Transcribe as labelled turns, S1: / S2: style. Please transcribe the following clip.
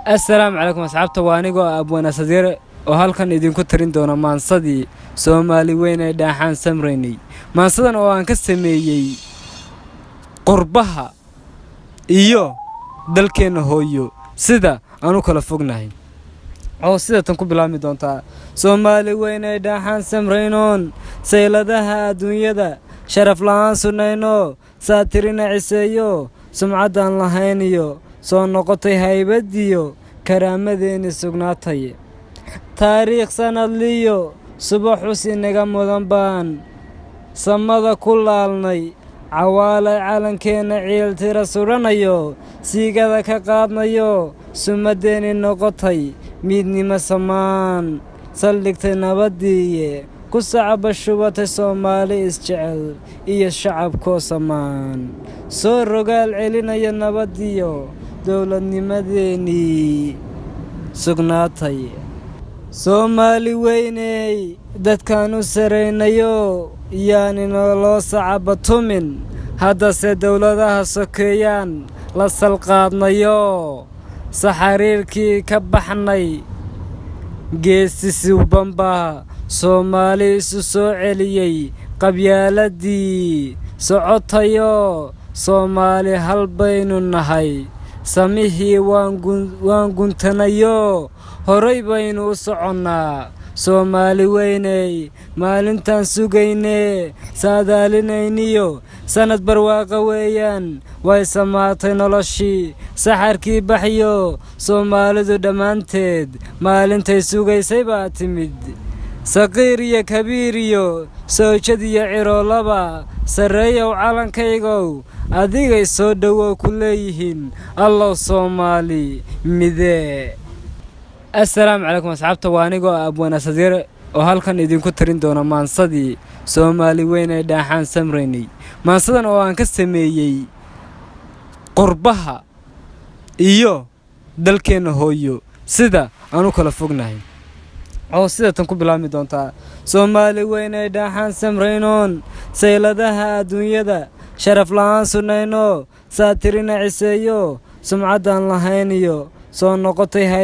S1: Assalaamu calaykum asxaabta, waa anigoo Abwaan Asadyare oo halkan idinku tarin doona maansadii Soomaali weyn ay dhaaxaan samraynay. Maansadan oo aan ka sameeyey qurbaha iyo dalkeenna hooyo sida aan u kala fognahay, oo sida tan ku bilaabmi doontaa: Soomaali weyn ay dhaaxaan samraynoon, sayladaha adduunyada sharaf la'aan sunnayno, saatirina ciseeyo, sumcaddaan lahayn iyo soo noqotay haybadiyo karaamadeenni sugnaatay. Taariikh sanadliyo subaxus inaga mudan baan samada ku laalnay. Cawaalay calankeenna ciiltira sudhanayo, siigada ka qaadnayo, sumadeenni noqotay midnimo samaan saldhigtay nabadiiye, ku sacaba shubatay Soomaali isjecel iyo shacabkoo samaan soo rogaal celinaya, nabadiyo dowladnimadeennii sugnaatay. Soomaali weyney, dadkaan u saraynayo yaanina loo sacaba tumin, haddase dowladaha sokeeyaan la salqaadnayo, saxariirkii ka baxnay. Geesi suubanbaa Soomaali isu soo celiyey, qabyaaladii socotayo, Soomaali hal baynu nahay. Samihii waan guntanayo, horay baynu u soconnaa. Soomaali weyney, maalintaan sugaynee saadaalinayniyo sanad barwaaqa weeyaan, way samaatay noloshii, saxarkii baxyo, Soomaalidu dhammaanteed maalintay sugaysay baa timid. Saqiir iyo kabiir iyo soojad iyo ciroolaba, sarreeyow calankaygow, adigay soo dhowow ku leeyihiin. Allow Soomaali midee. Assalaamu calaykum asxaabta, waa anigoo Abwaan Asadyare oo halkan idinku tarin doona maansadii Soomaali weyn ay dhaaxaan samraynay. Maansadan oo aan ka sameeyey qurbaha iyo dalkeenna hooyo sida aan u kala fognahay, oo sida tan ku bilaabmi doontaa: Soomaali weyn ay dhaaxaan samraynoon, sayladaha adduunyada sharaf la'aan sunnayno, saatirina ciseeyo, sumcaddaan lahayn iyo soo noqotay hay